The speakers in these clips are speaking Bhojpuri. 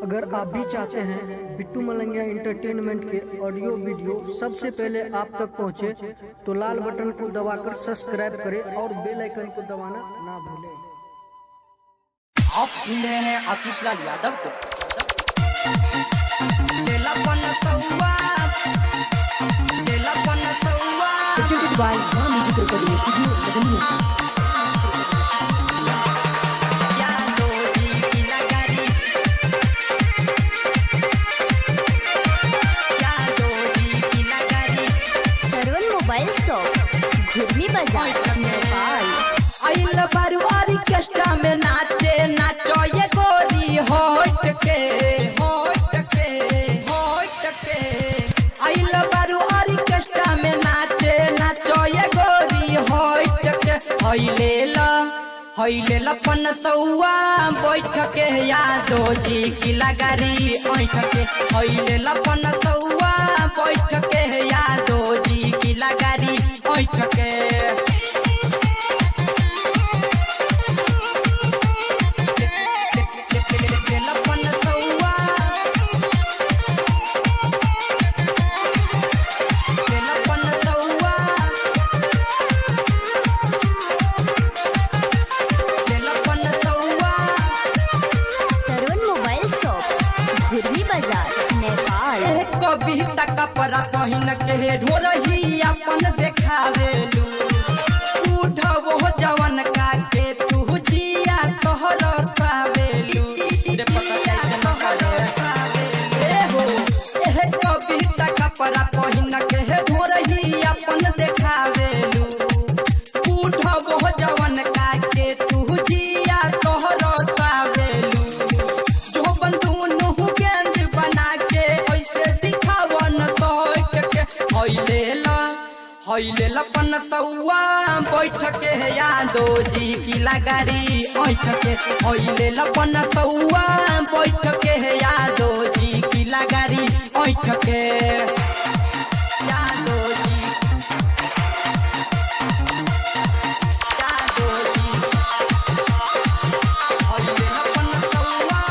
अगर आप भी चाहते हैं बिट्टू मलंगिया एंटरटेनमेंट के ऑडियो वीडियो सबसे पहले आप तक पहुंचे, तो लाल बटन को दबाकर सब्सक्राइब करें और बेल आइकन को दबाना ना भूलें। आप सुन रहे हैं आतिश लाल यादव को। तेलापन सौआ, तेलापन सौआ। Presented by Maa Music Recording Studio, Ladaniya. Yadav ji की लगारी, यादव जी की लगारी। सरवन मोबाइल शॉप, घुर्मी बाजार, नेपाल। आइल बारू ऑर्केस्ट्रा में नाचे, नाचो ये गोरी होट के, होट के, होट के। आइल बारू ऑर्केस्ट्रा में नाचे, नाचो ये गोरी होट के। हईले ला, हईले लपन सौआ बैठ के, यादो जी की लगारी ऐठ के। हईले लपन सौआ बैठ के, यादो जी की लगारी ऐठ के। लपन सौआ, लपन सौआ, लपन सौआ। सरवन मोबाइल शॉप, घुर्मी बाजार, नेपाल। कविता कपड़ा पहिन के ढोरही अपन देखावेलू, उठबो जवन का के तू जिया तोहर सावेलू। रे पता कैसे न ए हो, एह कविता कपड़ा पहिन के ढोरही अपन देखावेलू, उठबो जवन का के तू जिया तोहर सावेलू। जो बंदूनु गेंद बना के ऐसे दिखावन सोच के, हईले ला, हईले लपन सौआ बैठ के, यादो जी की लगारी ऐठ के। हईले लपन सौआ बैठ के, यादो जी की लगारी ऐठ के। यादो जी, यादो जी, हईले लपन सौआ,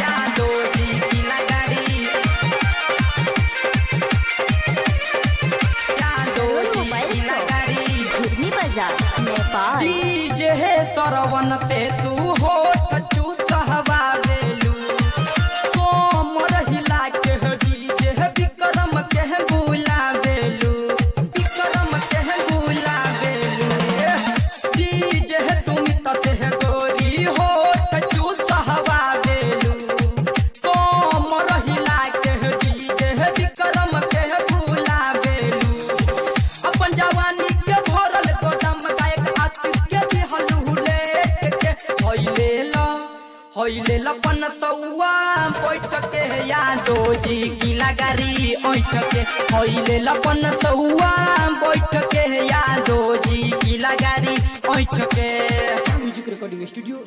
यादो जी की लगारी, यादो सरवन जी मोबाइल की शॉप, लगारी। घुर्मी बाजार, नेपाल। डीजे हे सरवन से तू होठ चूसहवावेलू, कोमर हिला के डीजे हे विक्रम के बुलावेलू, विक्रम के बुलावेलू। डीजे हे सुमित से हे गोरी होठ चूसहवावेलू, कोमर हिला के डीजे हे विक्रम के बुलावेलू। अपन जवानी के भरल गोदाम गायक आतिश के दिहलू लेट के, हईले ला, हईले लपन सौआ बैठ के, यादो जी की लगारी ऐठ के। हईले लपन सौआ बैठ के, यादो जी की लगारी ऐठ के। Music Recording Studio.